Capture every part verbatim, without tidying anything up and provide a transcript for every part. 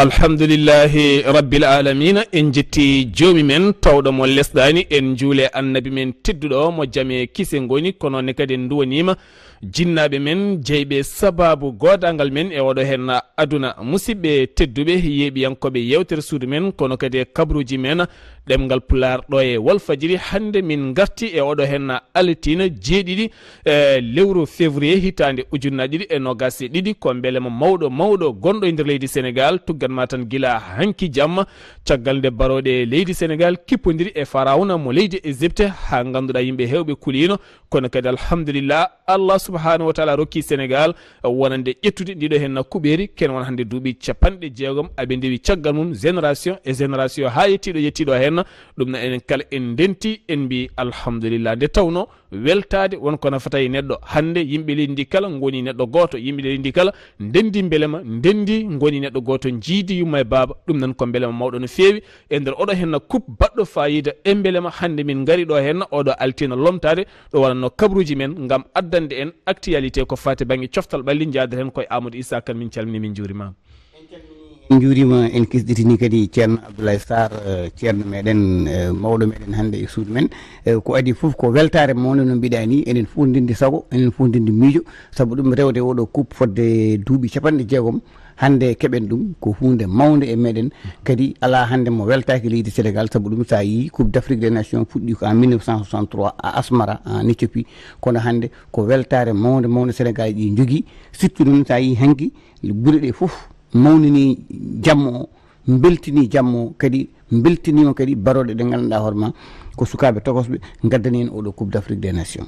Alhamdulillahi Rabbil Alamina, en jetti Joomi men, tawɗo mo lesɗaani, en njuule Annabi men tedduɗo mo jam e kise ngoni, ko noon ne kadi en nduwaniima jinnaaɓe men, jeyɓe sabaabu goodaangal men e oɗo heen aduna. Musidɓe tedduɓe, yeeɓiyankooɓe yeewtere suudu men, kono kadi e kabaruuji men, ɗemngal Pulaar ɗo e Walfadjiri, hannde min ngarti e oɗo heen altine jeeɗiɗi, e lewru février hitaande ujunnaji ɗiɗi e noogaas e ɗiɗi, ko mbelema mawɗo, mawɗo gonɗo e nder leydi Senegaal, tugganma tan gila hanki jamma, caggal nde barooɗe leydi Senegaal kippondiri e Farawna mo leydi Égypte, haa ngannduɗaa yimɓe heewɓe kuliino, kono kadi alhamdulillah, Allah subhanahu wa taala rokki Senegaal wonande ƴettude ndiɗo heen kuɓeeri, ken won hannde duuɓi capanɗe jeegom, aɓe ndewi caggal mum, génération e génération, haa yettiɗo, yettiɗo heen, ɗum na enen kala en ndenti, en mbi alhamdulillah. Nde tawno, weltaade won ko nafata e neɗɗo. Hannde yimɓe leydi ndi kala ngoni neɗɗo gooto, yimɓe leydi ndi kala ndendi mbelema, ndendi ngoni neɗɗo gooto, njiidi yumma e baaba, ɗum nan ko mbelema mawɗo no feewi. E nder oɗo henna coupe baɗɗo fayida e mbelema, hannde min ngari ɗo henna oɗo altina lomtaade, ɗo waɗanno kabaruuji men ngam addande en actualité ko faati bannge coftal ɓalli. Njaaden heen koye Amadou Issa Kane, min calmini, min njuurima. En njuuriima, en kisɗitini kadi Ceerno Abdoulaye Sarr, eh, ceerno meɗen, eh, mawɗo meɗen hannde e suudu men. Eh, ko adii fof ko weltaare mawnde no mbiɗa ni, enen fof ndenndi sago, enen fof ndenndi miijo, sabu ɗum rewde oɗo coupe fodde duuɓi capanɗe jeegom, hannde keɓen ɗum, ko huunde mawnde e meɗen. Kadi alaa hannde mo weltaaki leydi Senegaal, sabu ɗum so a yii Coupe d'Afrique des Nations fuɗɗi ko en mille neuf cent soixante-trois à Asmara en Éthiopie, kono hannde ko weltaare mawnde mawnde Senegaal ɗi njogii, surtout noon so a yii hanki gure ɗe fof mawnini jamma o, mbeltini jamma o, kadi mbeltiniima kadi barooɗe ɗe ngannduɗaa hoore ma ko sukaaɓe tokosɓe ngaddani en oɗo Coupe d'Afrique des Nations.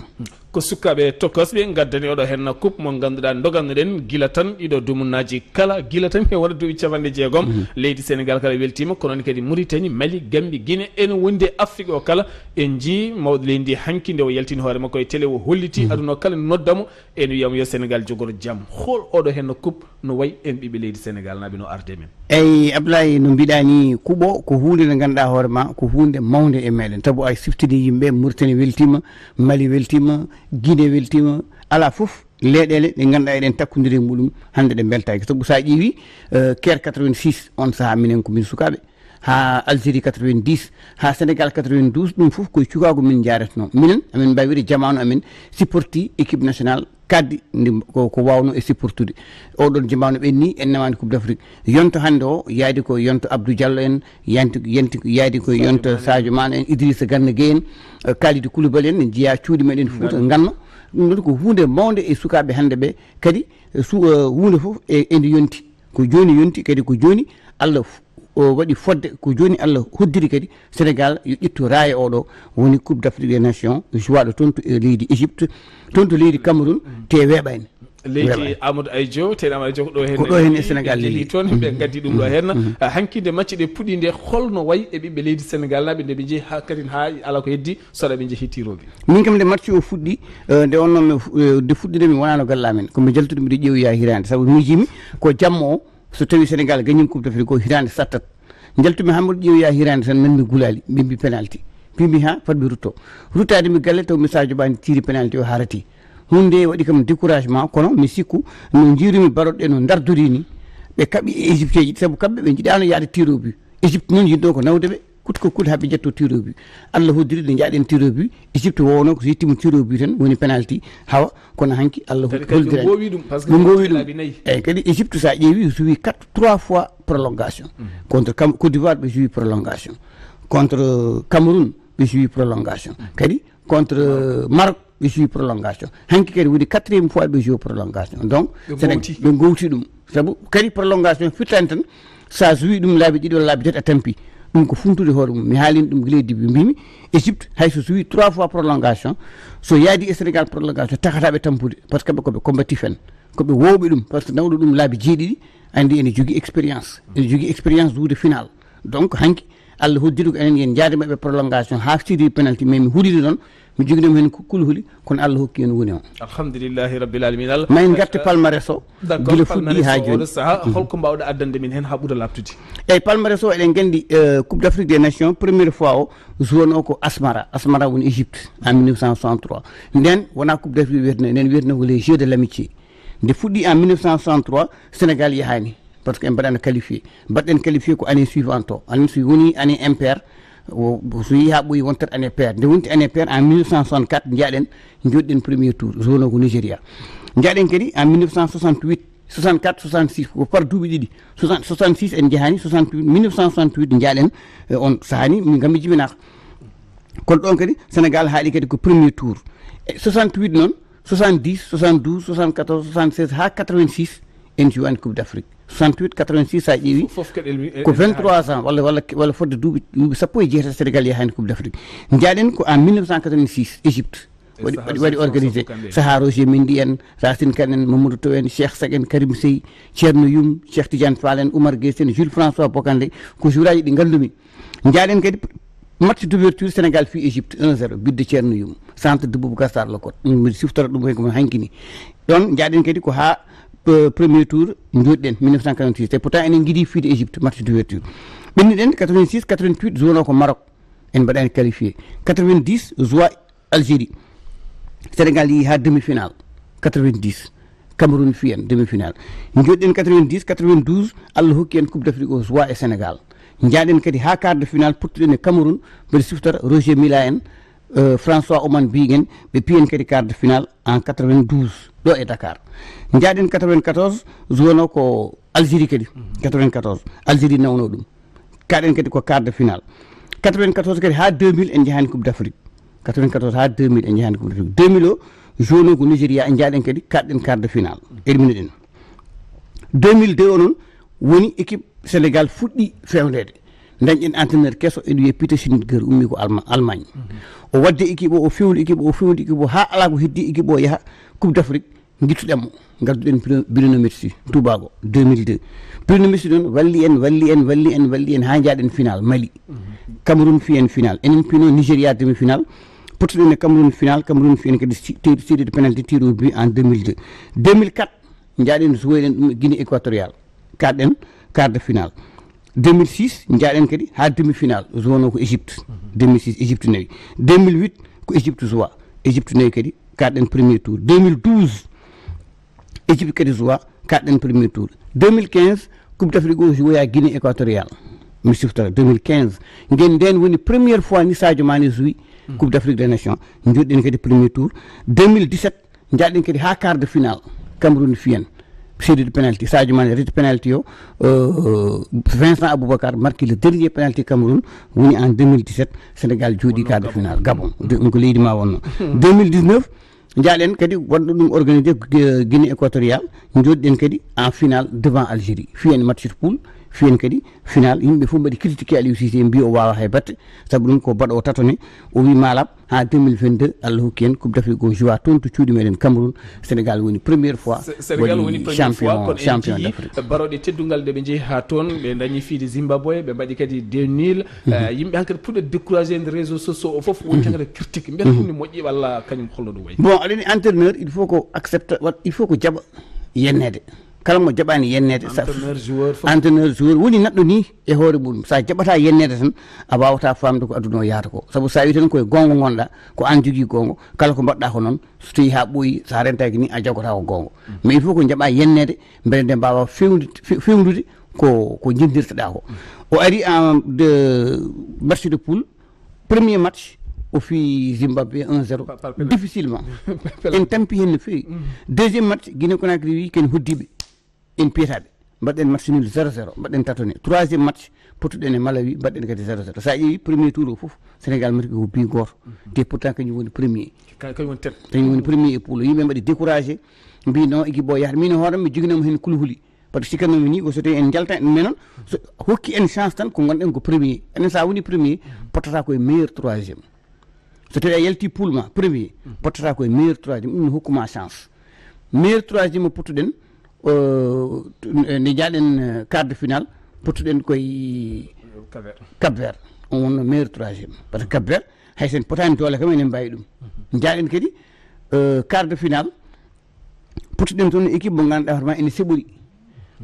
Ko sukaaɓe tokosɓe ngaddani oɗo henna coupe mo ngannduɗaa ndogannoɗen gila tan ɗiɗo dumunnaaji kala, gila tan e wona duuɓi capanɗe jeegom. Mhm. Leydi Senegaal kala weltiima, kono noon kadi Mauritanie, Mali, Gambie, Guinée, ene wondi e Afrique o kala. En njii mawɗo leydi ndi hanki nde o yaltini hoore makko e télé, o holliti aduna o kala ne nodda mo, ene wiya mo yo Senegaal jogoro jam. Hol oɗo henna coupe no wayi en ɓiɓɓe leydi Senegaal naaɓe no arde men? Eyi, Ablaye, no mbiɗa ni, kuɓo ko huunde nde ngannduɗaa hoore ma, ko huunde mawnde e meɗen. Sabu a siftini yimɓe, Mauritanie weltiima, Mali weltiima, Guinée weltiima, alaa fof leyɗeele ɗe ngannduɗaa eɗen takkondiri e muɗum, hannde ɗe mbeltaaki. Sabu so a ƴeewi, eh, Caire quatre-vingt-six, on sahaa minen ko min sukaaɓe, haa Algérie quatre-vingt-dix, haa Senegaal quatre-vingt-douze, ɗum fof koye cukaagu min njaaretnoo. Minen, amin mbaawi wiide jamaanu amin supporti équipe nationale kaddi ndi ko, ko waawno e supportude. Oɗon jamaanu ɓenni, en nemaani Coupe d'Afrique. Yonto hannde o, yaadi ko yonto Abdou Diallo en, yanti, yanti, yaadi ko yonto Sadio Mané en, Idrissa Gana Gueye en, eh, Kalidou Koulibaly en, en njiyaa cuuɗi meɗen Fouta, nganno. Ɗum ɗon ko huunde mawnde e sukaaɓe hannde ɓe. Kadi, eh, su-, eh, huunde fof e, e nde yonti. Ko jooni yonti, kadi ko jooni Allah f-, o waɗi fodde, ko jooni Allah hoddiri kadi Senegaal yo ƴettu raaya oɗo, woni Coupe d'Afrique des Nations, jowaɗo toon to, eh, leydi Égypte, toon to leydi Cameroun, te weeɓani. Leydi weeɓani. Amadou Aydio, te Amadou Aydio ko ɗo heen, ko ɗo heen e Senegaal ɓe njehi leydi. Toon, ɓe ngaddi ɗum ɗo heen. Mhm. Ah, hanki nde match ɗe puɗi nde, holno wayi e ɓiɓɓe leydi Senegaal naaɓe nde ɓe njehi haa kadi haa ala ko heddi, so aɗa ɓe njehi tiroɓe? Min kam nde match o fuɗɗi, eh, nde wonno mi fu-, eh, nde fuɗɗinami wonano galle amen. Ko mi jaltuɗo miɗo ƴeewoya hiraande, sabu miijimi ko jamma o, so tawi Senegaal gañin Coupe d'Afrique o, hiraande sattat. Njaltumi haa mboɗo ƴeewoya hiraande tan, nanmi gulaali, ɓe mbi penalty. Mbimi ha fat mi rutto. Ruttaade mi galle, taw mi Sadio Ba ne tiiri penalty o haa rati. Huunde waɗi kam découragement, kono mi sikku no njiirumi baroɗe no ndardori ni, ɓe kaɓi e Égyptieji, sabu kamɓe ɓe njiɗaano yaade tir au but. Égypte noon yiɗno ko nawde ɓe, kut ko kut haa ɓe njetto tir au but. Allah hoddiri nde njaaɗen tir au but, Égypte wowno ko so yettima tir au but tan woni penalty, hawa, kono hanki Allah Kadi, kadi ɓe holdirani. Ngoowi ɗum, parce que Ɓe ngoowi ɗum. Laabi nayi. Eyi, kadi Égypte, so a ƴeewi, o suwi quatre, trois fois prolongation. Mhm. Contre Cam-, Côte d'Ivoire, ɓe suwi prolongation. Contre Cameroun, ɓe suwi prolongation. Kadi contre Maroc, ɓe suwi prolongation. Hanki kadi woni quatrième fois ɓe suwi prolongation. Donc, Ɓe Séné-, ngowti. Ɓe ngowti ɗum. Sabu kadi prolongation firtani tan, sa suwi ɗum laabi ɗiɗi walla laabi tati a tampi. Ɗum ko funtude hoore mum. Mi haalin ɗum gila e début. Mbimi, Égypte, hay so suwi trois fois prolongation, so yaadi e Sénégal prolongation, takata ɓe tampude. Par ce que ɓe ko ɓe combatif en. Ko ɓe wowɓe ɗum. Par ce que nawɗo ɗum laabi jeeɗiɗi, andi ene jogii expérience. Ene jogii expérience joude final. Donc, hanki, Allah hoddiri ko enen yen njaade maɓɓe prolongation haa fitiri penalty, mais mi huliri noon, mi joginoma heen ko kulhuli, kono Allah hokki en woni o. Alhamdulillahi Rabbil Alamin. Al-, Ma en ngarte eh, palmarès o, d'accord, gila fuɗɗi palmarès haa o, jooni. Oɗo sahaa, Mhm. holko mbawɗa addande min heen haa ɓura laaɓtude? Eyi, palmarès o, eɗen nganndi, eh, Coupe d'Afrique des Nations, première fois o, jouwano ko Asmara. Asmara woni Égypte, en mille neuf cent soixante-trois. Nden, wona Coupe d'Afrique wiyetno, nden wiyetno ko les Jeux de l'amitié. Nde fuɗɗi en mille neuf cent soixante-trois, Sénégal yahaani. Parce que en mbaɗano qualifié, mbaɗɗen qualifié ko année suivante o, année so woni année impair. O so yeehi haa ɓooyi wontat année pair, nde wonti année pair en mille neuf cent soixante-quatre, njaɗen, njoɗɗen premier tour, zone o ko Nigeria. Njaɗen kadi en mille neuf cent soixante-huit, soixante-quatre, soixante-six, ko par duuɓi ɗiɗi. Soixante, soixante-six en njahani, soixante-huit, mille neuf cent soixante-huit njaɗen. E on sahani min kam mi jibinaka. Kono ɗon kadi Sénégal haaɗi kadi ko premier tour. E soixante-huit noon, soixante-dix, soixante-douze, soixante-quatorze, soixante-seize haa quatre-vingt-six en jouwani Coupe d'Afrique. Soixante-huit, quatre-vingt-six, sa ƴeewi, fof keɗel mi e- ko e- vingt-trois ans walla walla walla fodde duuɓi duuɓi sappo e jeetati Sénégal yahani Coupe d'Afrique. Njaɗen ko en mille neuf cent quatre-vingt-six, Égypte. E waɗi saha waɗi waɗi organisé Soso Kandé. Saha Roger Mendy en, Racine Kane en, Mamadou Tow en, Cheikh Seck en, Karim Sey, Thierno Youm, Cheikh Tidiane Fall en, Oumar Gueye Sène, Jules François Bocandé, ko joueur aji ɗi ngandumi. Njaɗen kadi match d'ouverture Sénégal fii Égypte un zéro, bidde Thierno Youm, centre de Boubacar Sarr Locotte. Ɗum mbiɗa siftora ɗum hen ko hanki ni. Ɗon njaɗen kadi ko haa, euh, premier tour njoɗɗen, mille neuf cent quatre-vingt-six. Et pourtant enen ngiɗi fiide Égypte, match d'ouverture. Ɓenniɗen quatre-vingt-six, quatre-vingt-huit, joueur o ko Maroc. En mbaɗani qualifié. Quatre-vingt-dix, joueur Algérie. Sénégal yeehi haa demi-finale. Quatre-vingt-dix, Cameroun fii en demi-finale. Njoɗɗen quatre-vingt-dix, quatre-vingt-douze, Allah hokki en Coupe d'Afrique o, jouer e Sénégal. Njaɗen kadi haa quart de finale, pottuɗen e Cameroun, mbeɗa siftora Roger Milla en, euh, François Oman Biguène, ɓe piyen kadi quart de finale en quatre-vingt-douze, ɗo e Dakar. Njaɗen quatre-vingt-quatorze, jouer no ko Algérie kadi. Quatre-vingt-quatorze, Algérie nawno ɗum. Kaɗen kadi ko quart de finale. Quatre-vingt-quatorze kadi haa deux mille en njahani Coupe d'Afrique. Quatre-vingt-quatorze haa deux mille en njahani Coupe d'Afrique. Deux mille o, jouer no ko Nigeria, njaɗen kadi, kaɗɗen quart de finale. Éliminé ɗen. Deux mille deux o noon woni équipe Sénégal fuɗɗi fewndede. Dañɗen entraîneur keso, ene wiyee Peter Schnittger, ummi ko Alma-, Allemagne. O waddi équipe o, o fewndi équipe o, o fewndi équipe o, haa alaa ko heddi équipe o yaha Coupe d'Afrique, ngittuɗen mo. Ngadduɗen Bruno, Bruno Metsu, tuubaago, deux mille deux. Bruno Metsu noon walli en, walli en, walli en, walli en, haa njaaɗen final, Mali. Cameroun fii en final. Enen pino Nigeria demi-final. Pottuɗen e Cameroun final, Cameroun fii en kadi si-, te-, série de penalty, tir au but en deux mille deux. Deux mille quatre, njaaɗen jouer ɗen ɗum e Guinée équatoriale. Kaɗɗen quart de finale. Deux mille six, njaaɗen kadi haa demi-finale, jouer no ko Égypte. Deux mille six, Égypte nawi. Deux mille huit, ko Égypte jouer. Égypte nawi kadi, kaɗɗen premier tour. Deux mille douze, Égypte kadi jouer, kaɗɗen premier tour. Deux mille quinze, Coupe d'Afrique o jouer à Guinée équatoriale. Mi siftora, deux mille quinze. Nden, nden woni première fois ni Sadio Mané jouer Coupe d'Afrique des Nations. Njoɗɗen kadi premier tour. Deux mille dix-sept, njaaɗen kadi haa quart de finale. Cameroun fii en. Série de penalty. Sadio Mané reti penalty o. Euh, Vincent Aboubakar marqué le dernier penalty Cameroun. Woni en deux mille dix-sept, Sénégal jooɗi quart de finale. Gabon. De-, ɗum ko leydi ma wonno. Deux mille dix-neuf, njaaɗen kadi waɗɗo ɗum organisé Gu-, Guinée équatoriale. Njoɗɗen kadi en finale devant Algérie. Fii en match de poule, fii en kadi finale. Yimɓe fof mbaɗi critiqué Aliou Cissé, mbi o waawa hay batte. Sabu ɗum ko baɗo o tatone. O wi malab, haa deux mille vingt-deux, Allah hokki en Coupe d'Afrique o joua toon to cuuɗi meɗen Cameroun. Sénégal woni première fois. Sé-, Sénégal woni première fois, champion, kono en champion tigi d'Afrique. Baroɗe teddungal nde ɓe njehi haa toon, ɓe dañi fiide Zimbabwe, ɓe mbaɗi kadi deux nul. Mhm. Eh, yimɓe hankadi puɗɗo découragé e réseaux sociaux o fof, woni tan kadi critique. Mbiyata ɗum ne moƴƴi walla kañum holno ɗum wayi? Bon, aɗa andi entraîneur, il faut ko accepte, wa-, il faut ko jaɓa yennede. Kala mo jaɓani yennede, sa-, entraîneur, joueur, fof. Entraîneur, joueur, woni neɗɗo ni e hoore mum. Sa jaɓata yennede tan, a wawata famde ko aduna o yahata ko. Sabu sa wi tan koye gonga gonɗa, ko an jogui gonga, kala ko mbaɗɗa ko noon, so tawi ha ɓooyi, sa rentaki ni, a jaggata ko gonga. Mais il faut ko jaɓa yennede, beele nde mbawa fewde, fe-, fewdude ko, ko jindirtoɗa ko. O ari en de match de poule, premier match, o fi Zimbabwe un zéro. Par, par penalty. Difficilement. Par penalty. En tampi hen no fewi. Mhm. Deuxième match, Guinée Conakry wi ken hoddiɓe. En piyataɓe. Mbaɗɗen match nul zéro zéro. Mbaɗɗen tatone. Troisième match, pottuɗen e Malawi, mbaɗɗen kadi zéro zéro. Sa ƴeewi premier tour o fof, Sénégal marki ko but goto. Mhm. Te pourtant kañum woni premier. Ka-, kañum woni tête. Kañum woni premier e poule o. Yimɓe mbaɗi découragé. Mbi non, équipe o yahata. Min e hoore am, mi joginoma hen kulhuli. Par ce que sikkannomi ni ko so tawi en jalta, mais noon, so hokki en chance tan ko gonɗen ko premier. Enen sa woni premier, pottata koye meilleur troisième. So tawi a yalti poule ma premier, pottata koye meilleur troisième, ɗum ne hokkuma chance. Meilleur troisième o pottuɗen, euh, nde jaaɗen, euh, quart de finale, pottuɗen koye Cap Vert. Cap Vert. On wonno meilleur troisième. Par ce que Cap Vert, hay sen potani doole kam enen mbawi ɗum. Jaaɗen kadi, euh, quart de finale, pottuɗen toon équipe mo ganduɗa hoore ma ene seɓori.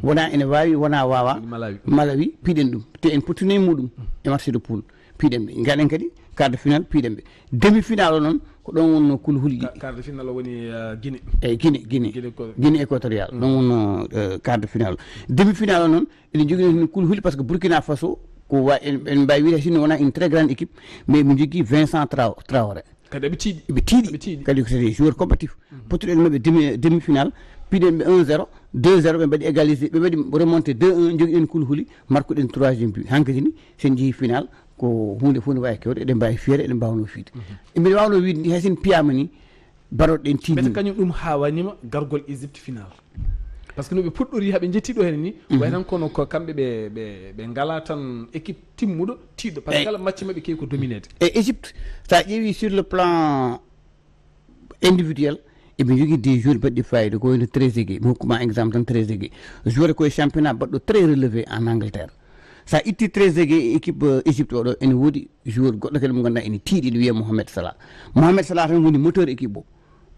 Wona ene wawi, wona wawa. Malawi. Malawi, piɗen ɗum. Te en pottino e muɗum e match de poule. Piɗen ɓe. Gaɗen kadi quart de finale, piɗen ɓe. Demi finale o noon, Ko ɗon wonno kulhuli ɗi. Ka- quart de finale o woni, eh, Guinée. Eyyi, Guinée, Guinée. Guinée ko- Guinée équatoriale. Ɗon wonno, eh, quart de finale. Demi finale o noon, eɗen jogii heen kulhuli par ce que Burkina Faso, ko wa-, en, en mbaawi wiyde hay sinno wonaa une très grande équipe, mais eɓe njogii Vincent Trao-, Traoré. Kadi eɓe tiiɗi. Eɓe tiiɗi. Eɓe tiiɗi. Kadi ko c'est des joueurs combatifs. Pottuɗen maɓɓe demi, demi finale, piɗen ɓe un zéro, deux zéro, ɓe mbaɗi égalisé, ɓe mbaɗi remonté deux un, njogiɗen kulhuli, markuɗen troisième but. Hankadi ni, so en njehii finale, ko huunde fof ne waawi kewde, eɗen mbaawi fiyeede, eɗen mbaawno fiide. Eɓe waawno wiide ni, hay so en piyaama ni, baroɗen tiiɗi. Mbete kañum ɗum haawaani ma gargol Égypte finale. Par ce que no ɓe puɗɗori, haa ɓe njetti ɗo heen ni, way tan kono ko kamɓe ɓe, ɓe, ɓe ngalaa tan équipe timmuɗo, tiiɗɗo. Par ce que kala match maɓɓe keewi ko domineede. E Égypte, so a ƴeewi sur le plan individuel, eɓe njogii des joueurs baɗɗi fayida, ko wayno Trezeguet, mi hokkuma exemple tan Trezeguet. Joueur ko e championnat baɗɗo très relevé en Angleterre. So a itti Trezeguet e équipe, euh, Égypte oɗo, ene woodi joueur goɗɗo kadi mo ngannduɗaa ene tiiɗi, ene wiyee Mohamed Salah. Mohamed Salah tan woni moteur équipe o.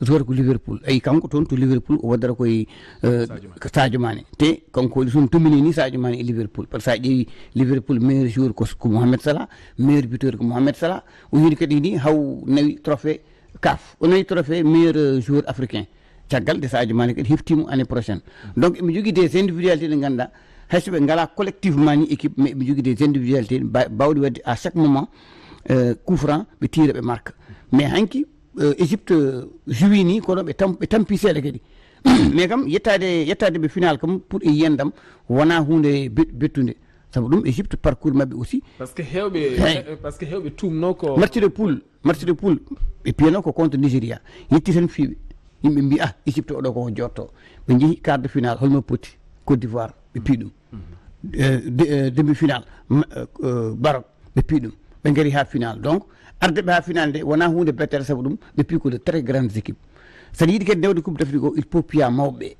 Joueur ko Liverpool. Ayi, kanko toon to Liverpool, o waddata koye, euh, Sadio Mané. Ko Sadio Mané. Te kanko waɗi toon domine ni Sadio Mané e Liverpool. Par ce que so a ƴeewi Liverpool, meilleur joueur ko, ko Mohamed Salah, meilleur buteur ko Mohamed Salah. O yehi kadi ni haw nawi trophée CAF. O nawi trophée meilleur, euh, joueur africain. Caggal nde Sadio Mané kadi heftiimo année prochaine. Donc, eɓe njogii des individualités ɗe ngannduɗaa, hay so ɓe ngalaa collectivement ni équipe, mais eɓe njogii des individualités ba-, baawɗe waɗde à chaque moment, euh, coup franc, ɓe tiira, ɓe marque. Mais hanki, euh, Égypte, euh, jouii ni, kono ɓe tam-, ɓe tampi seeɗa kadi. Mais kam, yettaade, yettaade ɓe final kam, pour e yiyandam, wonaa huunde bet-, bettunde. Sabu ɗum, Égypte, parcours maɓɓe aussi. Par ce que heewɓe, Hey. eh, par ce que heewɓe tuumno ko Match de poule, match de poule, ɓe piyano ko contre Nigeria. Yetti tan fiiɓe. Yimɓe mbi, "Ah, Égypte oɗo ko jotto." Ɓe njehi quart de finale, holmo poti? Côte d'Ivoire, ɓe piyi ɗum. Eh, de-, eh, demi-finale, ma-, eh, eh, Maroc, ɓe piyi ɗum. Ɓe ngari haa finale. Donc, arde ɓe haa finale nde, wonaa huunde bettere, sabu ɗum, ɓe piyi ko de très grandes équipes. So aɗa yiɗi kadi newde Coupe d'Afrique o, il faut piya mawɓe.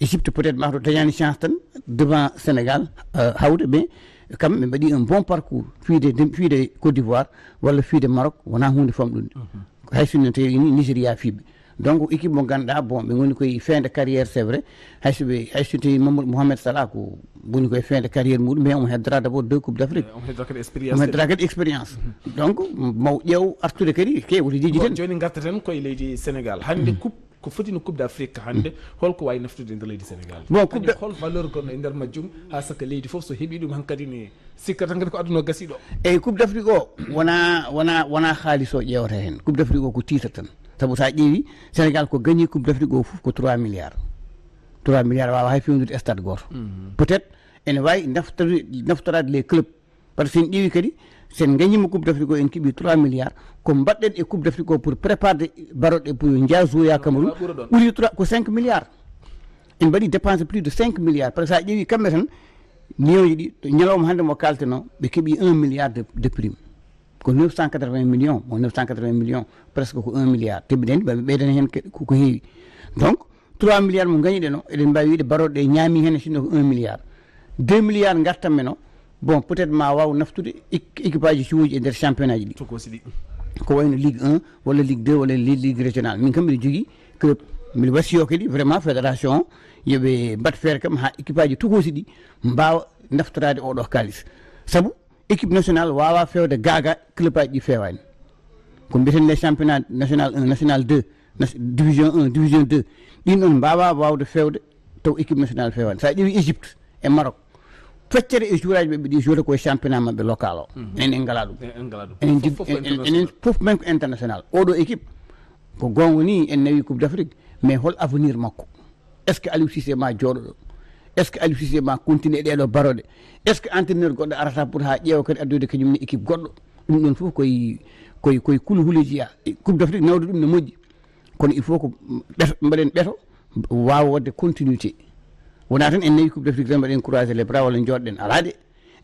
Égypte peut-être mataw dañaani chance tan devant Sénégal, euh, hawde, mais kamɓe mbaɗi un bon parcours. Fiide, fiide Côte d'Ivoire walla fiide Maroc wonaa huunde famɗunde. Hay sinno tawi ni Nigeria fiiɓe. Donc, équipe mo ngannduɗaa, bon, ɓe ngoni koye fin de carrière, c'est vrai. Hay so ɓe, hay so tawi Mamadou Mohamed Salah ko woni koye fin de carrière muɗum, mais omo heddora d'abord deux Coupes d'Afrique. Eh, omo heddora kadi expérience. Omo heddora kadi expérience. Donc, maw ƴeew artude kadi, ke woto jejji Bon, tan. Jooni ngartaten koye leydi Sénégal. Hannde coupe, ko foti no Coupe d'Afrique hannde, holko waawi naftude e nder leydi Sénégal? Bon, Coupe Hannde d'A- hol valeur gonɗo e nder majjum, haa saka leydi fof so heɓi ɗum hankadi ne sikkata tan kadi ko aduna o gasiɗo? Eyyi, Coupe d'Afrique o wona, wona, wona haalis o ƴeewata heen. Coupe d'Afrique o ko titre tan. Sabu so a ƴeewi, Sénégal ko gagné Coupe d'Afrique o fof ko trois milliards. Trois milliards waawa hay fewnude stade gooto. Peut-être ene waawi naftori-, naftoraade les clubs. Par ce que so en ƴeewi kadi, so en gagnima Coupe d'Afrique o, en keɓi trois milliards. Ko mbaɗɗen e Coupe d'Afrique o pour préparer baroɗe pour yo njaha jouoya Cameroun, ɓuri trois, ko cinq milliards. En mbaɗi dépensé plus de cinq milliards. Par ce que so a ƴeewi kamɓe tan, newoji ɗi, to ñalawma hannde mo kalteno, ɓe keɓi un milliard de, de prime. Ko neuf cent quatre-vingts millions, mo neuf cent quatre-vingts millions, presque ko un milliard. Te mbiɗen, ɓe ɓeydana heen ke-, ko, ko heewi. Donc, trois milliards mo gañiɗen o, eɗen mbaawi wiide baroɗe ɗe ñaami heen, sinno ko un milliard. Deux milliards ngartan men o, bon, peut-être ma waaw naftude équ-, équipe aji suwooji e nder championnat ji ɗi. Tokoosi ɗi. Ko wayno Ligue un walla Ligue deux walla li-, Ligue régionale. Min kam mbiɗa jogii club. Mbiɗa wasiyo kadi vraiment fédération o, yo ɓe mbaɗ feere kam haa équipe aji tokoosi ɗi mbaawa naftoraade oɗo kaalis. Sabu équipe nationale waawaa feewde gaagaa club aji ɗi feewaani. Ko mbiyeten les championnats national un, national deux, nas-, division un, division deux. Ɗin ɗon mbaawaa waawde feewde taw équipe nationale feewaani. So a ƴeewi Égypte e Maroc, feccere e joueur aji maɓɓe ɗi joueur ko e championnat maɓɓe local o. Enen en ngalaa ɗum. En, en ngalaa ɗum. Enen Fof, jid-, fof ko en, en, enen international. Fof men ko international. Oɗo équipe, ko goonga ni en nawi Coupe d'Afrique, mais hol avenir makko? Est-ce que Aliou Cissé ma jooɗo ɗo? Est-ce que Aliou Cissé ma continue e ɗeɗo baroɗe? Est-ce que entraîneur goɗɗo arata pour haa ƴeewa kadi addude kañum ne équipe goɗɗo? Ɗum ɗon fof koye, koye, koye kulhuleji ya. Coupe d'Afrique nawde ɗum ne moƴƴi. Kono il faut ko ɓeto, mbaɗen ɓeto, waawa waɗde continuité. Wonaa tan en nawi Coupe d'Afrique tan mbaɗen croiser les bras walla jooɗɗen. Alaa de.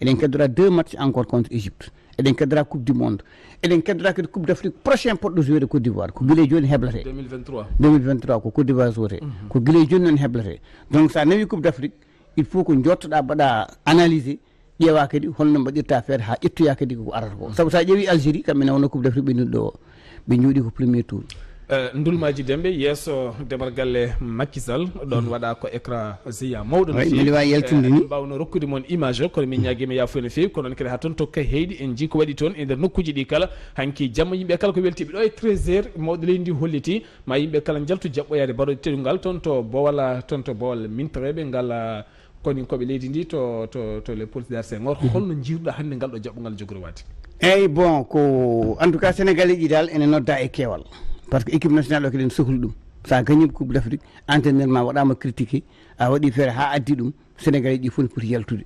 Eɗen keddora deux matchs encore contre Égypte. Eɗen keddora Coupe du Monde. Eɗen keddora kadi Coupe d'Afrique prochain poɗɗo jouer de Côte d'Ivoire. Ko gila e jooni heblate. Deux mille vingt-trois. Deux mille vingt-trois ko Côte d'Ivoire jouete. Ko gila e jooni noon heblate. Donc so a nawi Coupe d'Afrique, il faut ko jottoɗa mbaɗa analyser, ƴeewa kadi holno mbaɗirta feere haa ƴettoya kadi ko arata ko. Sabu so a ƴeewi Algérie, kamɓe ne wonno Coupe d'Afrique ɓe nduɗo o. Ɓe jooɗi ko premier tour. Eh, Ndulmaaji Dembe, yeeso demal galle Macky Sall, ɗoon waɗa ko écran géant mawɗo no feewi. Mbiɗa waawi yaltinde ni. Mbawno rokkude mon image o, kono min ñaagiima yaafo no feewi, kono noon kadi haa toon to Kayhayɗi, en njii ko waɗi toon e nder nokkuuji ɗi kala. Hanki jamma yimɓe kala ko weltiiɓe ɗo e treize heures, mawɗo leydi ndi holliti, ma yimɓe kala njaltu jaɓɓoyaade baroɗe teddungal toon to Bowal, toon to Bowal mintereeɓe ngal, ah, kono ko ɓe leydi ndi to, to, to le Léopold Sédar Senghor. Holno njiiruɗa hannde ngal ɗo jaɓɓungal jogori waade? Eyyi, bon, ko, en tout cas, Sénégalais ji dal ene nodda e keewal. Parce que équipe nationale o keɗen sohli ɗum. Sa gagnima Coupe d'Afrique, entraîneur ma waɗama critiqué, a waɗi feere ha addi ɗum, Sénégalais ji fof ne poti yaltude.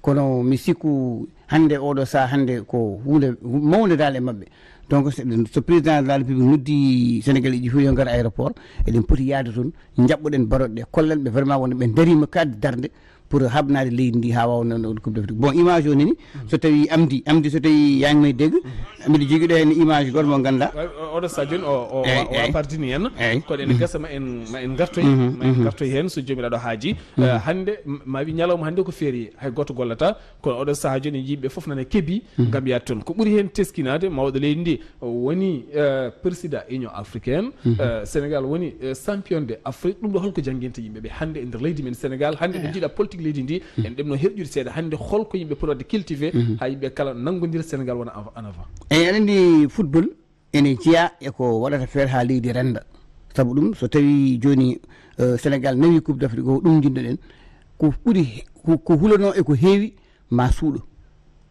Kono mi sikku hannde oɗo saha hannde ko huunde mawnde dal e maɓɓe. Donc, so, so président de la République noddi Sénégalais ji fof yo ngar aéroport, eɗen poti yaade toon, jaɓɓoɗen baroɗe ɗe, kollen ɓe vraiment wonde ɓe darima cadre darde pour habnade leydi ndi ha wawa noon ɗo Coupe d'Afrique. Bon, image o nani, so tawi Amdi, Amdi so tawi yang may dégg, mbiɗo jogui ɗo hen image goto mo ganduɗa. Wa-, o-, oɗo Sadio ni, o, o, Eyyi, o, o eyyi. Appartini en. Eyyi. Kono ene gasa ma en, ma en gartoy, Mhm, ma en mhm. gartoy hen so jomiraɗo haaji. Mhm. Eh, hannde, m-, ma wi ñalawma hannde ko férié, hay goto gollata, kono oɗo saha joni yimɓe fof nana keebi Mhm. gam yaade toon. Ko ɓuri hen teskinade, mawɗo leydi ndi, woni, eh, président Union africaine, Mhm. eh, Sénégal woni, eh, champion de Afrique. Ɗum ɗo holko jannginta yimɓe ɓe hannde e nder leydi men Sénégal? Hannde ɓe Eh. njiiɗa politique leydi ndi, Mhm. en ɗemno herƴude seeɗa. Hannde holko yimɓe poti waɗde cultivé Mhm. ha yimɓe kala nanngodira Sénégal wona en, en avant? Eyyi, aɗa anndi football ene jeeya e ko waɗata feere ha leydi rennda. Sabu ɗum, so tawi joni, eh, Sénégal nawi Coupe d'Afrique o, ɗum njiɗnoɗen, ko ɓuri he-, ko, ko hulano e ko heewi ma suuɗo.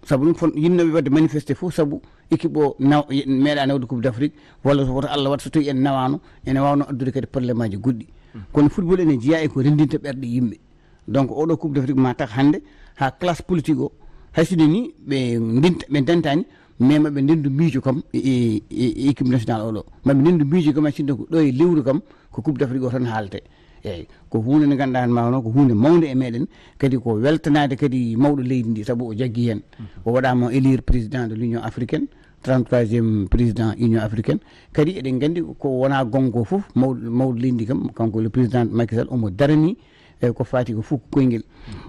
Sabu ɗum fon-, yimnoɓe wadde manifesté fof sabu équipe o naw-, ye-, meeɗa nawde Coupe d'Afrique, walla so woto Allah waɗ so tawi en nawano, ene wawno addude kadi probléme aji goɗɗi. Kono football ene jeeya e ko rendinta ɓerɗe yimɓe. Donc oɗo Coupe d'Afrique ma tax hannde ha classe politique o, hay so ni ɓe ndinta, ɓe ndentani, mais maɓe ndendu miijo kam e, e, e, e équipe nationale oɗo. Maɓe ndendu miijo kam hay sinno ko ɗo e lewru kam ko Coupe d'Afrique o tan haalte. Eyyi, ko huunde nde ganduɗa hen ma hono ko huunde mawnde e meɗen, kadi ko weltanade kadi mawɗo leydi ndi, sabu o jaggi hen. Mhm. O waɗama élire président de l'Union africaine, trente-troisième président Union africaine. Kadi eɗen gandi ko wona gonga fof, mawɗo, mawɗo leydi ndi kam, kanko le président Macky Sall, omo darani, e ko fati ko fof ko koyngel.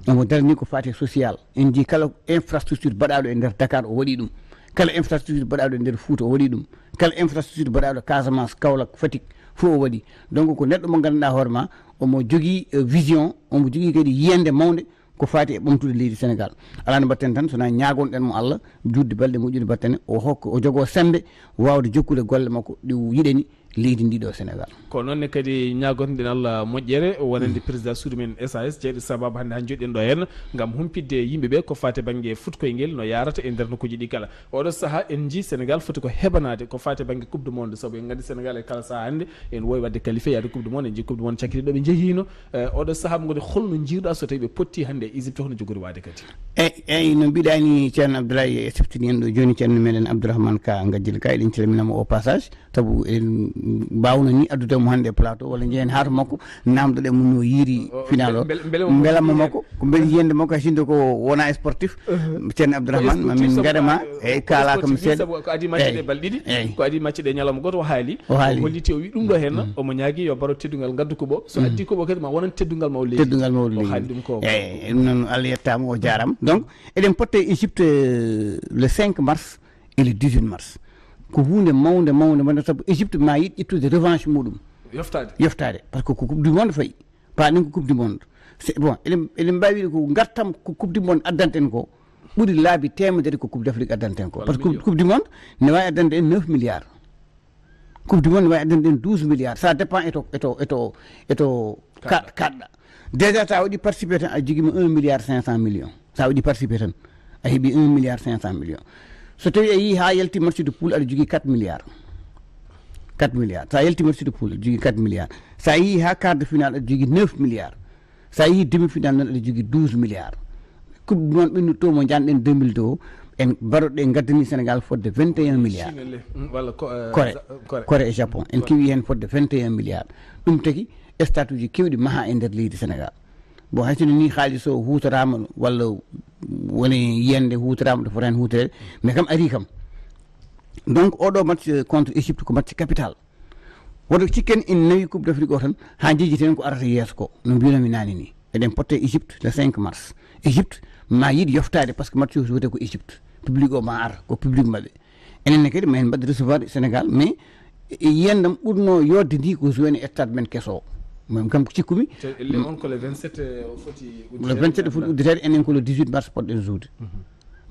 Omo darani ko fati e social. En jii kala infrastructure baɗaɗo e nder Dakar, o waɗi ɗum. Kala infrastructure baɗaɗo e nder Fouta, o waɗi ɗum. Kala infrastructure baɗaɗo Casamance, Kaolack, Fatick, fof o waɗi. Donc ko neɗɗo mo ganduɗa hoore ma, omo jogui, eh, vision, omo jogui kadi yiyande mawnde ko fati e ɓamtude leydi Sénégal. Ala no mbatten tan, sona ñagonɗen mo Allah, juutde balɗe, moƴƴude battane, o hokka, o jogo sembe wawde jokkude golle makko ɗe yiɗani leydi ndi ɗo Sénégal. Ko noon ne kadi ñaagotoɗen Allah moƴƴere, wonande président suudu men S A S, jeyɗo sababu hannde han joɗɗen ɗo heen, ngam humpitde yimɓe ɓe ko faati bannge fuɗkoyngel no yaarata e nder nokkuuji ɗi kala. Oɗo saha en njii Sénégal foti ko heɓanaade ko faati bannge Coupe du Monde, sabu en nganndi Sénégal e kala saha hannde en wowi waɗde qualifié yaade Coupe du Monde, en njii Coupe du Monde cakkiti ɗo ɓe njehiino. Eh, oɗo saha mo ngoni holno njiiruɗa so tawi ɓe potti hannde e Égypte, hono jogori waade kadi? Eyyi, eyyi, no mbiɗani Ceerno Abdoulaye, e siftini en ɗo jooni ceerno meɗen Abdourahmane Ka Gajjel Ka, eɗen calminamo au passage. Sabu en mbawno ni addude mo hannde e plateau, walla njehen haa to makko, namdoɗen mo no yiiri final o. Mbele, mbele, mbele mo makko, ko mbele yiyande makko, hay sinno ko wona sportif. Ceerno Abdourahmane, ma min ngadema, eyyi, kaalaka mi seeɗa. Sabu ko adi match ɗe balɗe ɗiɗi, eyyi, ko adi match ɗe ñalawma gooto o haali. O haali. O holliti, o wi ɗum ɗo heen, omo ñaagi yo baro teddungal ngaddu ko ɓo. So addi ko ɓo kadi ma wonan teddungal mawɗo leydi. Teddungal mawɗo leydi. O haali ɗum ko. Eyyi, ɗum noon Allah yettama, o jarama. Donc, eɗen potta e Égypte, euh, le cinq mars. Et le dix-huit mars. Ko huunde mawnde, mawnde, mawnde, sabu Égypte ma yiɗ ƴettude revanche muɗum. Yoftaade. Yoftaade. Parce que ko Coupe du Monde fayi. Paaɗen ko Coupe du Monde. C'est bon, eɗen, eɗen mbaawi wiide ko ngartam ko Coupe du Monde addanta en ko ɓuri laabi teemedere ko Coupe d'Afrique addanta en ko. Walla million. Parce que Coupe, Coupe du Monde ne waawi addande en neuf milliards. Coupe du Monde ne waawi addande en douze milliards. Ça dépend e to, e to, e to, e to ka-, kaɗɗa. Déjà, sa waɗi participé tan, a jogima un milliard cinq cent millions. Sa waɗi participé tan, a heɓi un milliard cinq cent millions. So tawi a yii ha yalti match de poule, aɗa jogui quatre milliards. Quatre milliards. Sa yalti match de poule, aɗa jogui quatre milliards. Sa yii ha quart de finale, aɗa jogui neuf milliards. Sa yii demi finale noon, aɗa jogui douze milliards. Coupe du Monde ɓennuɗo mo janɗen deux mille deux o, en baroɗe en gaddani Sénégal fodde vingt et un milliards. Chine le, mm, walla ko, eh, Corée, Za-, Corée. Corée e Japon. En kewi hen fodde vingt et un milliards. Ɗum tagi stade uji kewɗi maha e nder leydi Sénégal. Bon, hay sinno ni haalis o hutorama walla woni yiyande hutorama ɗo foti hen hutorede, mais kam ari kam. Donc, oɗo match, euh, contre Égypte ko match capital. Woto cikken en nawi Coupe d'Afrique o tan, ha jejjiten ko arata yeeso ko, no mbinomi nane ni. Eɗen potta Égypte le cinq mars. Égypte ma yiɗ yoftade, parce que match o wiyete ko Égypte. Public o ma ar, ko public maɓɓe. Enen ne kadi ma en mbaɗ recevoir Sénégal, mais e yiyandam ɓurno yodde ndi ko joué e stade men keso o. Min kam ko cikkumi. Te le on ko le vingt-sept o foti le vingt-sept o foti udditede, enen ko le dix-huit mars poɗɗen joude.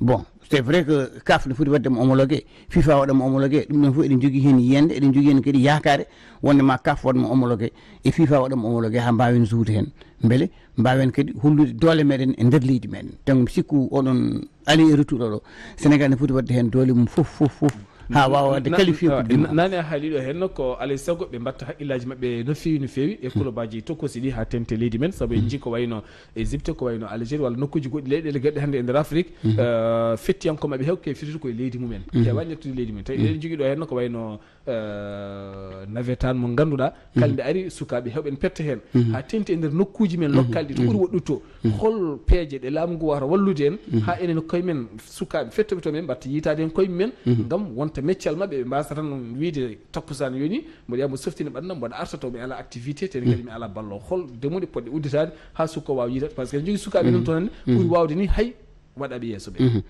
Bon, c'est vrai que CAF ne foti waɗde mo homologué, FIFA waɗa mo homologué, ɗum ɗon fof eɗen jogii heen yiyannde, eɗen jogii heen kadi yaakaare wonde ma CAF waɗ mo homologué e FIFA waɗa mo homologué haa mbaawen joude heen. Mbele mbaawen kadi hollude doole meɗen e nder leydi meɗen. Tan mi sikku oɗon aller et retour oɗo, Sénégal ne foti waɗde heen doole mum fof fof fof haa waawa waɗde qualifié coupe du monde. Nani a haali ɗo heen ko alay sago ɓe mbatta haqqillaaji maɓɓe no feewi no feewi e club aji tokosi ɗi haa tente leydi men, sabu en njii ko wayno Égypte, ko wayno Algérie walla nokkuuji goɗɗi leyɗeele goɗɗe hannde e nder Afrique, eh, fettiyanko maɓɓe hewke firti koye leydi mumen, heewani ƴettude leydi mumen. Tawi eɗen njogii ɗo heen ko wayno eh, nawetaan mo ngannduɗaa kala nde ari sukaaɓe heɓen pette heen haa tenti e nder nokkuuji men lokkalɗi to ɓuri woɗɗude to. Hol peeje ɗe laamu ngu wawata wallude en haa enen koye men sukaaɓe fettoɓe to men mbatta yiitaade heen koye men ngam wonta meccal maɓɓe ɓe mbasa tan wiide takkusaan yoni mboɗo yaha mboɗo softina ɓannam mboɗo arta to mi ala activité te kadi mi ala ballo? Hol demuɗe poɗɗe udditaade haa sukko waawa yiitaade par ce que eɗen njogii sukaaɓe noon toon hannde ɓuri waawde ni hay waɗaɓe yeeso ɓe. Mhm.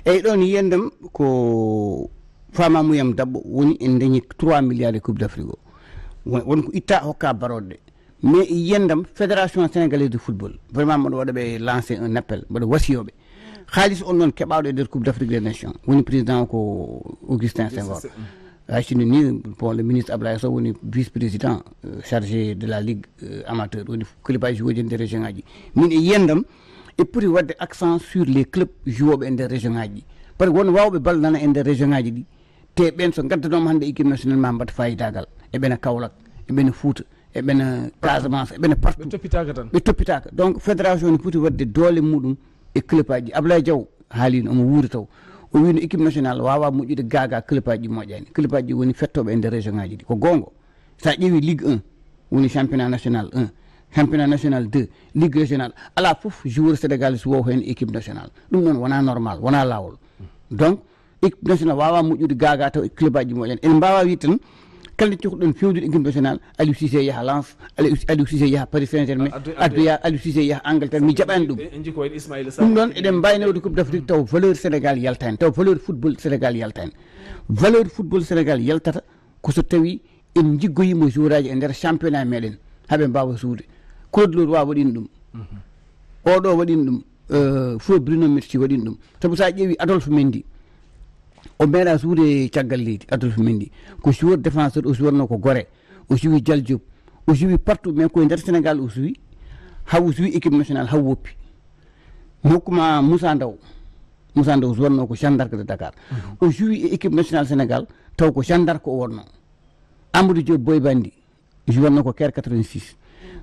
Eyyi, ɗon yiyandam ko faamamuyam daɓɓo woni en dañi trois milliards e Coupe d'Afrique o. Won won ko itta hokka baroɗe ɗe. Mais yiyandam Fédération Sénégalaise de Football, vraiment mboɗo waɗa ɓe lancer un appel, mboɗo wasiyoɓe. Xaalis on noon keɓaɗo e nder Coupe d'Afrique des Nations, woni président o ko Augustin Senghor. Hay sinno ni bon, le ministre Ablaye Sow woni vice président, euh, chargé de la ligue, euh, amateur, woni club aji woni e nder région aji. Min e yiyandam e poti waɗde accent sur les clubs jouoɓe e nder région aji ɗi. Par ce que won wawɓe bal nana e nder région aji ɗi, te ɓen so gaddanoma hannde équipe nationale ma mbaɗa fayidagal e ɓena Kaolack, e ɓena Fouta, e ɓena Casamance, e ɓena partout. Ɓe toppitaka tan. Ɓe toppitaka. Donc fédération ne poti waɗde doole muɗum e club aji ɗi. Ablaye Diaw haalino, omo wuuri taw. O wino équipe nationale wawa moƴƴude gaga club aji ɗi moƴƴani. Club aji ɗi woni fettoɓe e nder région aji ɗi. Ko gonga. Sa ƴeewi Ligue un, woni championnat national un, championnat national deux, Ligue régionale, ala fof joueur sénégalais wowo heen équipe nationale. Ɗum noon wona normal, wona laawol. Donc équipe nationale wawa moƴƴude gaga taw e club aji moƴƴani. En mbawa wiide tan kala nde cohluɗen fewjude équipe nationale, Aliou Cissé yaha Lens, Aliou Aliou Cissé yaha Paris Saint-Germain, addoya Aliou Cissé yaha Angleterre, mi jaɓani ɗum. En jii ko wayno Ismaïla Sarr. Ɗum noon eɗen mbawi nawde Coupe d'Afrique taw valeur Sénégal yaltani, taw valeur football Sénégal yaltani. Valeur football Sénégal yaltata ko so tawi en jiggoyima joueur aji e nder championnat meɗen haɓe mbawa jouude. Claude Loroi waɗino ɗum. Oɗo waɗino ɗum. Euh, fo Bruno Metsu waɗino ɗum. Sabu sa ƴeewi Adolphe Mendy, o meeɗa jouude caggal leydi. Adolphe Mendy ko joueur défenseur, o jouatno ko Gorée, o jouwi Dial Diop, o jouwi partout, mais koye nder Sénégal o jouwi. Haw o jouwi équipe nationale haw woppi. Mi hokkuma Moussa Ndaw. Moussa Ndaw jouatno ko Jeanne d'Arc de Dakar. O jouwi e équipe nationale Sénégal taw ko Jeanne d'Arc o wonno. Amadou Diop Boy Bandi jouatno ko Caire quatre-vingt-six.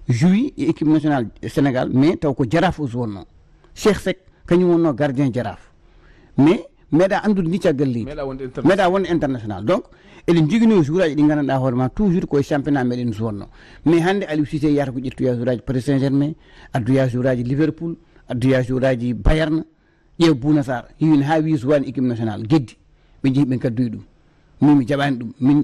Jouwi e équipe nationale Sénégal, mais taw ko Jaraaf o jouatno. Cheikh Seck kañum wonno gardien Jaraaf. Mais meeɗa anndude ni caggal leydi. Meeɗa wonde international. Meeɗa wonde international. Donc eɗen jogino joueur aji ɗi nganndanɗa hoore ma toujours koye championnat meɗen jouatno. Mais hannde Aliou Cissé yahata ko ƴettoya joueur aji Paris Saint-Germain, addoya joueur aji Liverpool, addoya joueur aji Bayern. Ƴeew Bouna Sarr, yiwin haa wi suwani équipe nationale geddi, ɓe njehi ɓe ngaddoyi ɗum. Min mi jaɓani ɗum. Min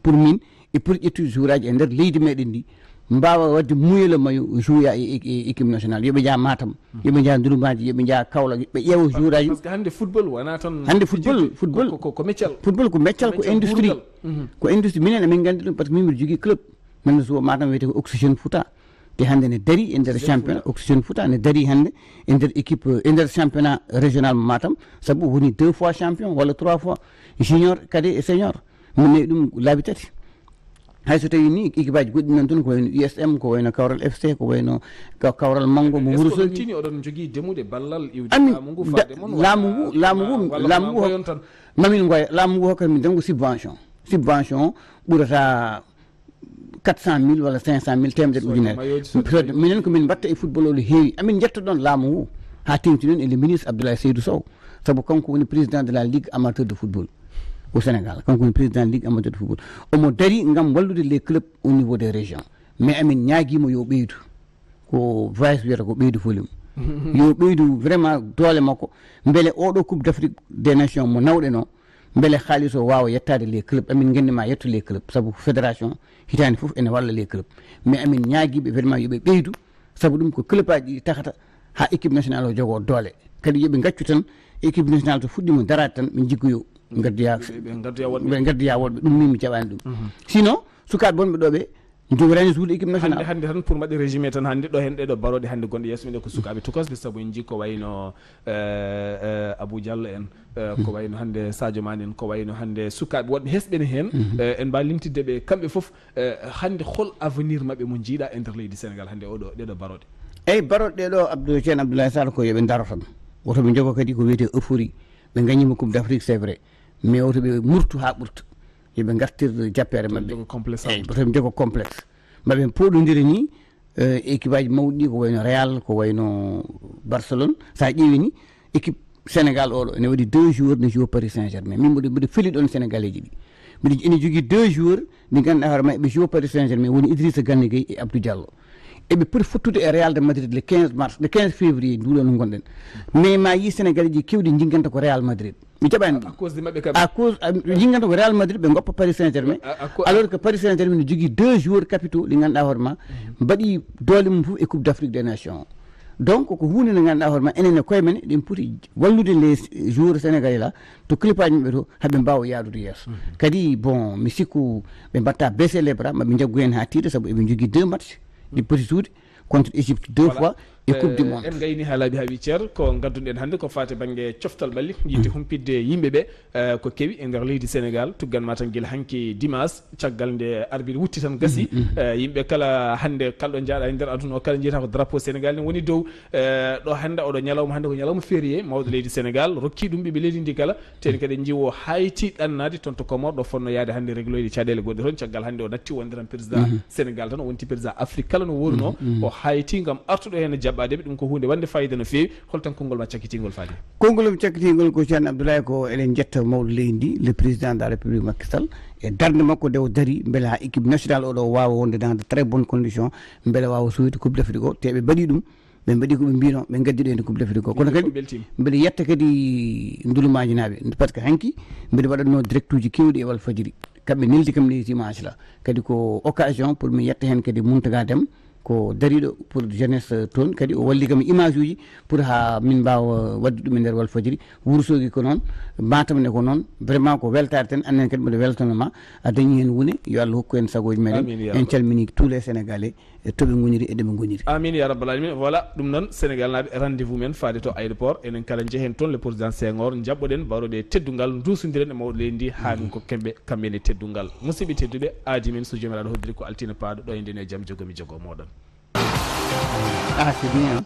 pour min e pour ƴettude joueur aji e nder leydi meɗen ndi mbawa wadde muyela mayo jouya e e- e équipe nationale, yoɓe jaa Matam, yoɓe jaa Ndouloumbadji, yoɓe jaa Kaolack, ɓe ƴeewa joueur aji. Parce que hannde football wona tan hannde football fijirde. Football Ko- ko ko meccal. Football ko meccal, ko Meccal industrie ɓurgal. Ko industrie. Minen emin nganndi ɗum par ce que min mbiɗa jogii club. Min no suwa Matam wiyete ko Oxygène Fouta. Te hannde ne darii e nder championnat, Oxygène Fouta ne darii hannde e nder équipe e nder championnat régional mo Matam, sabu woni deux fois champion walla trois fois junior, cadet et senior. Min nayi ɗum laabi tati. Hay so tawi ni équipe aji goɗɗi nan toon, ko wayno U S M, ko wayno Kawral F C, ko wayno Ka- Kawral Manngo mo Est-ce que oɗon Wourossogui. Tini oɗon jogii demude ballal iwde Amin laamu ngu da- faade mon laamu ngu laamu ngu walla laamu ngu walla hok- mayon tan? Mamin ngoya laamu ngu hokkata min tan ko subvention. Subvention ɓurata quatre cent mille walla cinq cent mille, temedere ujunere. Minen ko min mbatta e football o no heewi. Amin jetta ɗon laamu ngu haa tengti noon e le ministre Abdoulaye Seydou Sow, sabu kanko woni président de la ligue amateur de football au Sénégal. Kanko woni président ligue amateur de football. Omo darii ngam wallude les clubs au niveau des régions. Mais amin ñaagiima yo ɓeydu. Ko vice wiyata ko ɓeydu volume. Yo ɓeydu vraiment doole makko. Mbele oɗo Coupe d'Afrique des Nations mo nawɗen o, mbele haalis o waawa yettaade les clubs. Amin nganndi ma yetto les clubs, sabu fédération hitaande fof ene walla les clubs. Mais amin ñaagiiɓe vraiment yo ɓe ɓeydu, sabu ɗum ko club aji ɗi tahata haa équipe nationale o jogoo doole. Kadi yo ɓe ngaccu tan équipe nationale so fuɗɗiima daraade tan ɓe njiggoyoo. Ngaddoya, ɓe ngaddoya woɗɓe. Ɓe ngaddoya woɗɓe, ɗum min mi jaɓani ɗum. Sinon, sukaaɓe wonɓe ɗo ɓe njogorani suudu équipe nationale. Hannde, hannde tan pour mbaɗde résumé tan, hannde ɗo hen ɗeɗo baroɗe hannde gonɗe yeeso men ɗe ko sukaaɓe tokosɓe, sabu en njii ko wayno, eh, eh, Abou Diallo en, eh, ko wayno hannde Sadio Mané en, ko wayno hannde sukaaɓe woɗɓe hesɓe ne heen, eh, en mbaawi limtidde ɓe kamɓe fof, eh, hannde hol avenir maɓɓe mo njiiɗa e nder leydi Sénégal hannde oɗo, ɗeɗo baroɗe? Eyyi, baroɗe ɗeɗo, Abdou, Ceerno Abdoulaye Sall, ko yo ɓe ndaro tan. Woto ɓe njogo kadi ko wiyetee euphorie. Ɓe ngañiima Coupe d'Afrique, c'est vrai. Mais woto ɓe murtu haa ɓurta. Yo ɓe ngartir jappeere maɓɓe. Jogo complexe. Eyyi, woto ɓe njogo complexe. Maɓe pooɗondira ni, eh, équipe aji mawɗi ɗi ko wayno Real, ko wayno Barcelone. So a ƴeewi ni, équipe Sénégal oɗo ene waɗi deux joueurs ne joue Paris Saint-Germain. Min mboɗo, mboɗo feli ɗon Sénégalais ji ɗi. Mbiɗo, ene jogii deux joueurs ɗi ngannduɗaa hoore ma eɓe joue Paris Saint-Germain, woni Idrissa Gana Gueye e Abdou Diallo. Eɓe poti fottude e Real de Madrid le quinze mars, le quinze février, nduɗo no ngonɗen. Mais ma yi Sénégalais ji kewɗi jinnganta ko Real Madrid. Mi jaɓani ɗum. À cause de maɓɓe kam. À cause, ah, ɓe jinnganta ko Real Madrid, ɓe ngoppa Paris Saint-Germain. À, à co-, alors que Paris Saint-Germain ne jogii deux joueurs capitaux ɗi ngannduɗaa hoore ma, mbaɗi doole mum fof e Coupe d'Afrique des Nations. Donc, ko huunde nde ngannduɗaa hoore ma, enen e koye men, eɗen poti wallude les joueurs sénégalais là, to club aji maɓɓe to, haɓe mbaawa yaadude yeeso. Kadi, bon, mi sikku ɓe mbatta baisser les bras, maɓe njaggu heen haa tiiɗa, sabu eɓe njogii deux matchs ɗi poti suude contre Égypte deux fois e Coupe du Monde. En ngayni haalaaji haa ɓe ceer, ko ngadduɗen hannde ko faati bannge coftal ɓalli, yiɗde humpitde yimɓe ɓe, eh, ko kewi e nder leydi Sénégal, tuggan ma tan gila hanki dimanche, caggal nde arbitre wutti tan gasi. Eh, yimɓe kala hannde, kala ɗo njaaɗa e nder aduna o, kala njiyata ko drapeau Sénégal ne woni dow, eh, ɗo hannde, oɗo ñalawma hannde ko ñalawma férié, mawɗo leydi Sénégal, rokki ɗum ɓiɓɓe leydi ndi kala, teni kadi en njiwo Hayti ɗannaade toon to Comore, ɗo fonno yaade hannde régloyde caɗeele goɗɗe toon, caggal hannde o natti wondiran président Sénégal tan, o wonti président Afrique kala no wonno, o Hayti ngam artuɗo heen jaɓɓaadeɓe, ɗum ko huunde wonde fayida no feewi. Hol tan konngol ma cakkitingol faade? Konngol am cakkitingol ko Ceerno Abdoulaye, ko eɗen njetta mawɗo leydi ndi, le président de la République Macky Sall, e darnde makko nde o dari, mbele haa équipe nationale oɗo waawa wonde dans de très bonnes conditions, mbele waawa suuyde Coupe d'Afrique o, te ɓe mbaɗi ɗum, ɓe mbaɗi ko ɓe mbino, ɓe ngaddi ɗo heen Coupe d'Afrique o. Kono kadi mbeɗa yetta kadi Ndulumaaji naaɓe, par ce que hanki mbeɗa waɗatno direct uji kewɗi e Walfadjri, kamɓe neldi kam leydi dimanche la, kadi ko occasion pour mi yetta heen kadi Mountaga Deme, ko dariiɗo pour jeunesse toon, kadi o walli kam image uji pour haa min mbaawa waɗde ɗum e nder Walfadjri. Wourossogui ko noon, Matam ne ko noon. Vraiment ko weltaare tan, annen kadi mboɗo weltano ma, a dañi heen wune, yo Allah hokku en sagooji meɗen. Amin, ya en rabbal. Calmini tous les Sénégalais, e to ɓe ngoniri e ɗo ɓe ngoniri. Amin, ya rabbal alamin. Voilà, ɗum noon Sénégal naaɓe, rendez-vous men faade to aéroport, enen kala njehen toon le président Senghor, njaɓɓoɗen baroɗe teddungal, nduusundiren e mawɗo leydi ndi, haa ɗum ko kemɓe kamɓe ne teddungal. Musidɓe tedduɓe, aadi men so Joomiraaɗo hoddiri ko altine paaɗo ɗo e nden e jam jogomi jogo mooɗon. Ah, c'est bien.